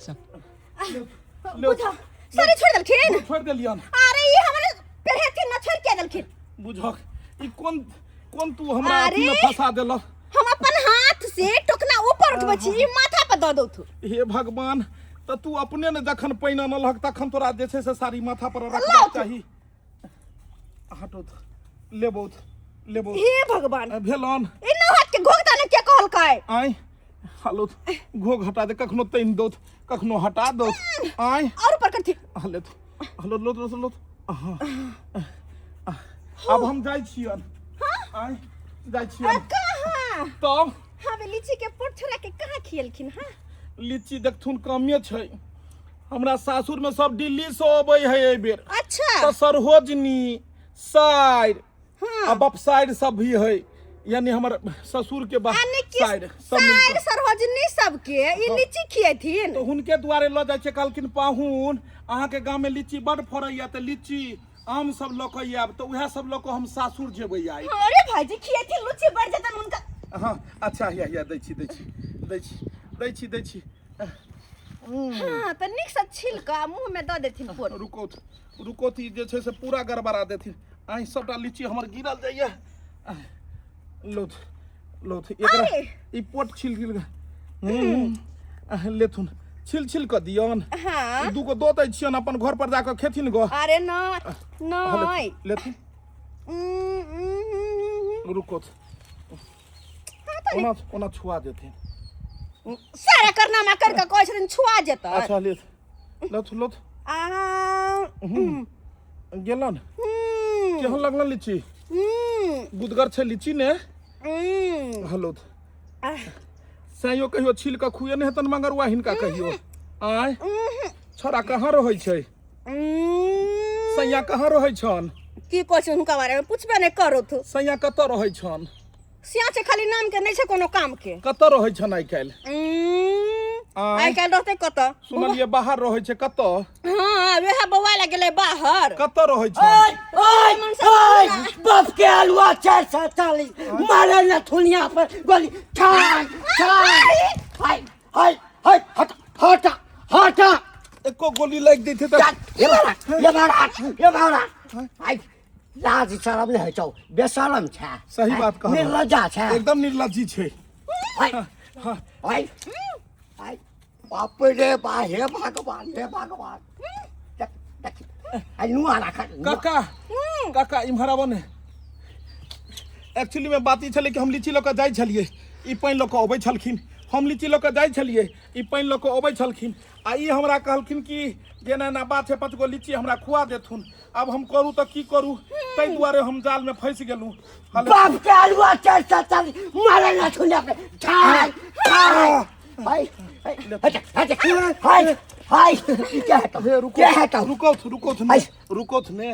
बुझा सारे छोड़ देलखिन। छोड़ देलियन। अरे, ई हमरे पेरहेथिन ना, छोड़ के देलखिन। बुझक, ई कोन कोन तू हमरा अथी में अरे! फंसा देलक। हम अपन हाथ से टोकना ऊपर उठबै छी, ई माथा पर दऽ दौथु। हे भगवान, तऽ तू अपने ने जखन पानि अनलहक तखन तोरा जे छै से साड़ी माथा पर लाउ रखबाक तू। चाही। हटो, लेबौ लेबौ। हे भगवान! भेलन। ई नौ हाथ के घोघ ने के कहलकै? आय हालो, घोघ हटा दे। कखनो तानि दौथ, कखनो हटा दौथ। आय। और ऊपर करथि। हले हलो, लो लो लो। हाँ, अब हम जाइ छियन। आय, जाइ छियन। कहाँ? तब? हमें लीची के पोट छोड़ा के कहाँ खियलखिन? हाँ। लीची देखथुन, कमे छै। हमरा सासुर में सब दिल्ली से अबै है एहि बेर। तऽ सरहोजनी साइर आ बपसाइर सब भी है, यानी हमर ससुर के बा यानी कि साइर सब मिल साइर सरहोजनी सबके ई लीची खियेथिन? तऽ हुनके दुआरे लऽ जाइ छै। कहलखिन, पाहुन, अहाँके गाँव में लीची बड फड़ैया, तऽ लीची आम सब लऽ कऽ आयब। तऽ उएह सब लऽ कऽ हम सासुर जेबै आइ। अरे भाईजी, खियेथिन लीची, बढ़ जेतन हुनका। हँ, अच्छा, हिया हिया, दै छी, दै छी, दै छी, दै छी, दै छी। हाँ, तऽ नीक से छील कऽ आ मुँह में दऽ देथिन पोट। रुको रुको, ई जे छै से पूरा गड़बड़ा देथिन। आइ सबटा लीची हमर गिरल जाइया। लोथ लोथ एकरा। अरे! ई पोट छिल गिल। लेथुन, छिल छिल कऽ दियौन। हाँ। ई दूगो दऽ दै छियन, अपन घर पर जाकऽ खेथिन गो। अरे न नहीं। लेथुन। रुको, ओना ओना छुआ जेथिन। सारा करनामा कर के कहै छथिन छुआ जेतै। अच्छा, ले लथ लथ। आ गेलन। केहन लगलन लीची? गुदगर छै लीची ने? हलो। सैयो कहियो छील कऽ खुए नहि हेतन मंगरुआ हिनका कहियो। आय, छोरा कहाँ रहै छै? सैया कहाँ रहै छन? की कहै छै, हुनका बारे में पुछबे नहि करू तू। सैया कतऽ रहै छन? सिया छै खाली नाम के, नहि छै कोनो काम के। कतऽ रहै छन आइ काल्हि? आँय? आइ काल्हि रहतै कतऽ? सुनलियै बाहर रहै छै कतऽ। हाँ, वएह बौआ लए गेलै बाहर। कतऽ रहै छन? ओए ओए मन से ओए बोलना। बाप के आलुआ 440 मारे न थुनिया पर गोली ठान ठान। हाय हाय हाय, हट हट हट। एको गोली लागि दैते तऽ ये बारा, ये बारा, ये बारा। हाय, लाज शरम नहि होइ छौ? बेशरम छै। सही बात कहलहुँ। निर्लज्जा छै। एकदम निर्लज्जी छै। हाय। हाँ। हाय हाय, बाप रे बा, हे भगवान, हे भगवान, देख देख, आई नुआ राख। काका, काका, इम्हर आबऽ ने। एक्चुअली में बात ई छलै कि हम लीची लऽ कऽ जाइ छलियै, ई पानि लऽ कऽ अबै छलखिन। हम लीची लऽ कऽ जाइ छलियै, ई पानि लऽ कऽ अबै छलखिन आ ई हमरा कहलखिन कि जे एना एना बात छै, 5 गो लीची हमरा खुआ देथुन। आब हम करू तऽ की करू? ताहि दुआरे हम जाल में फँसि गेलहुँ। बाप के आलुआ 440 मारे ना छुनिया पे ठान ठान। हाय हाय, हट हट, हाय हाय, क्या है? हे, रुको। क्या है? रुको, रुको ने। हाय। रुको ने।